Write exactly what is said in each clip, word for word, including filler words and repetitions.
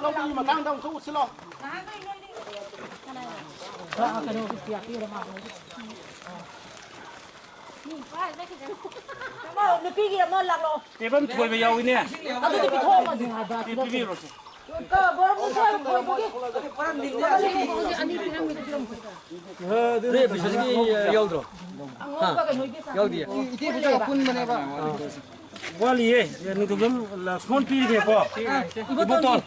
ꯂꯧꯕꯒꯤ ꯃꯇꯥꯡꯗ ꯑꯃꯨꯛ ꯎꯠꯁꯤꯜꯂꯣ꯫ ꯅꯨꯄꯤꯒꯤ ꯑꯃ ꯂꯥꯛꯂꯣ꯫ ꯇꯦꯕꯜ ꯊꯣꯏꯕ ꯌꯥꯎꯏꯅꯦ꯫ ꯑꯗꯨꯗꯤ ꯄꯤꯊꯣꯛꯑꯝꯃꯁꯦ꯫ ꯄꯤꯕꯤꯔꯣꯁꯦ꯫ ꯕꯣꯔ ꯃꯨꯁꯦ ꯊꯣꯏꯕꯒꯤ꯫ ꯅꯣꯏ ꯄꯩꯁꯥꯁꯤꯒꯤ ꯌꯥꯎꯗ꯭ꯔꯣ? ꯑꯉꯧꯕꯒ ꯅꯣꯏꯒꯤ ꯆꯥꯟꯅꯕ꯫ ꯌꯥꯎꯗꯤꯌꯦ꯫ ꯏꯇꯦ ꯄꯨꯟꯕꯅꯦꯕ꯫ ꯋꯥꯠꯂꯤꯌꯦ꯫ ꯅꯤꯡꯊꯧꯖꯝ ꯂꯛꯁꯃꯣꯟ ꯄꯤꯔꯤꯅꯦꯀꯣ꯫ ꯏꯕꯣꯇꯣꯟ꯫ ꯏꯕꯣꯇꯣꯟ꯫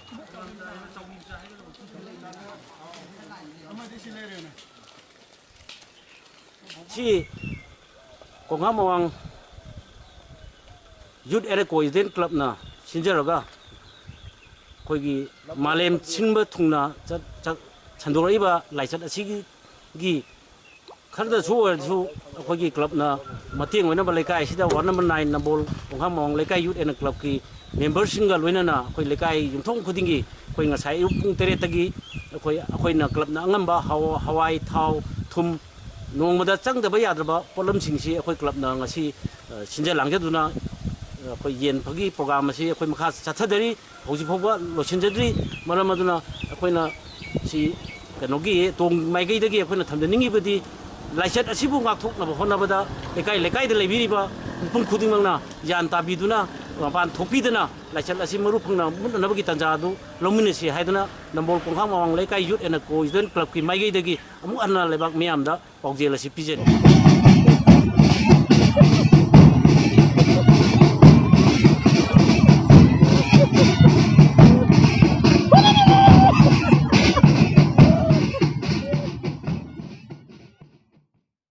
ꯁꯤ ꯀꯣꯡꯍꯥ ꯃꯋꯥꯡ ꯌꯨꯠ ꯑꯦꯟ ꯀꯣ ꯁ꯭ꯇꯨꯗꯦꯟ ꯀ꯭ꯂꯕꯅ ꯁꯤꯟꯖꯔꯒ ꯑꯩꯈꯣꯏꯒꯤ ꯃꯥꯂꯦꯝ ꯁꯤꯟꯕ ꯊꯨꯡꯅ ꯆꯠ-, ꯆꯠ-, ꯁꯟꯗꯣꯔꯛꯏꯕ ꯂꯥꯏꯆꯠ ꯑꯁꯤꯒꯤ ꯈꯔꯗꯁꯨ ꯑꯣꯏꯔꯁꯨ ꯑꯩꯈꯣꯏꯒꯤ ꯀ꯭ꯂꯕꯅ ꯃꯇꯦꯡ ꯑꯣꯏꯅꯕ ꯂꯩꯀꯥꯏ ꯑꯁꯤꯗ ꯋꯥꯔꯗ ꯅꯝꯕꯔ ꯅꯥꯏꯟ ꯅꯝꯕꯣꯜ ꯀꯣꯡꯍꯥ ꯃꯋꯥꯡ ꯂꯩꯀꯥꯏ ꯌꯨꯠ ꯑꯦꯟ ꯀ꯭ꯂꯕꯀꯤ ꯃꯦꯝꯕꯔꯁꯤꯡꯒ ꯂꯣꯏꯅꯅ ꯑꯩꯈꯣꯏ ꯂꯩꯀꯥꯏ ꯌꯨꯝꯊꯣꯡ ꯈꯨꯗꯤꯡꯒꯤ ꯑꯩꯈꯣꯏ ꯉꯁꯥꯏ ꯑꯌꯨꯛ ꯄꯨꯡ ꯇꯔꯦꯠꯇꯒꯤ ꯑꯩꯈꯣꯏ, ꯑꯩꯈꯣꯏꯅ ꯀ꯭ꯂꯕꯅ ꯑꯉꯝꯕ ꯍꯋꯥ-, ꯍꯋꯥꯏ, ꯊꯥꯎ, ꯊꯨꯝ, ꯅꯣꯡꯃꯗ ꯆꯪꯗꯕ ꯌꯥꯗ꯭ꯔꯕ ꯄꯣꯠꯂꯝꯁꯤꯡꯁꯤ ꯑꯩꯈꯣꯏ ꯀ꯭ꯂꯕꯅ ꯉꯁꯤ, ꯑ, ꯁꯤꯟꯖ ꯂꯥꯡꯖꯗꯨꯅ, ꯑ, ꯑꯩꯈꯣꯏ ꯌꯦꯟꯕꯒꯤ ꯄ꯭ꯔꯣꯒ꯭ꯔꯥꯝ ꯑꯁꯤ ꯑꯩꯈꯣꯏ ꯃꯈꯥ ꯆꯠꯊꯗꯔꯤ꯫ ꯍꯧꯖꯤꯛ ꯐꯥꯎꯕ ꯂꯣꯏꯁꯤꯟꯖꯗ꯭ꯔꯤ꯫ ꯃꯔꯝ ꯑꯗꯨꯅ ꯑꯩꯈꯣꯏꯅ ꯁꯤ ꯀꯩꯅꯣꯒꯤ ꯇꯣꯡ ꯃꯥꯏꯀꯩꯗꯒꯤ ꯑꯩꯈꯣꯏꯅ ꯊꯝꯖꯅꯤꯡꯉꯤꯕꯗꯤ, ꯂꯥꯏꯆꯠ ꯑꯁꯤꯕꯨ ꯉꯥꯛꯊꯣꯛꯅꯕ ꯍꯣꯠꯅꯕꯗ ꯂꯩꯀꯥꯏ ꯂꯩꯀꯥꯏꯗ ꯂꯩꯕꯤꯔꯤꯕ ꯃꯤꯄꯨꯝ ꯈꯨꯗꯤꯡꯃꯛꯅ ꯒ꯭ꯌꯥꯟ ꯇꯥꯕꯤꯗꯨꯅ ꯃꯄꯥꯟ ꯊꯣꯛꯄꯤꯗꯅ ꯂꯥꯏꯆꯠ ꯑꯁꯤ ꯃꯔꯨ ꯐꯪꯅ ꯃꯨꯠꯅꯅꯕꯒꯤ ꯇꯥꯟꯖꯥ ꯑꯗꯨ ꯂꯧꯃꯤꯟꯅꯁꯤ ꯍꯥꯏꯗꯨꯅ ꯅꯝꯕꯣꯜ ꯀꯣꯡꯍꯥ ꯃꯋꯥꯡ ꯂꯩꯀꯥꯏ ꯌꯨꯠ ꯑꯦꯟ ꯀꯣ ꯁ꯭ꯇꯨꯗꯦꯟ ꯀ꯭ꯂꯕꯀꯤ ꯃꯥꯏꯀꯩꯗꯒꯤ ꯑꯃꯨꯛ ꯍꯟꯅ ꯂꯩꯕꯥꯛ ꯃꯤꯌꯥꯝꯗ ꯄꯥꯎꯖꯦꯜ ꯑꯁꯤ ꯄꯤꯖꯔꯤ꯫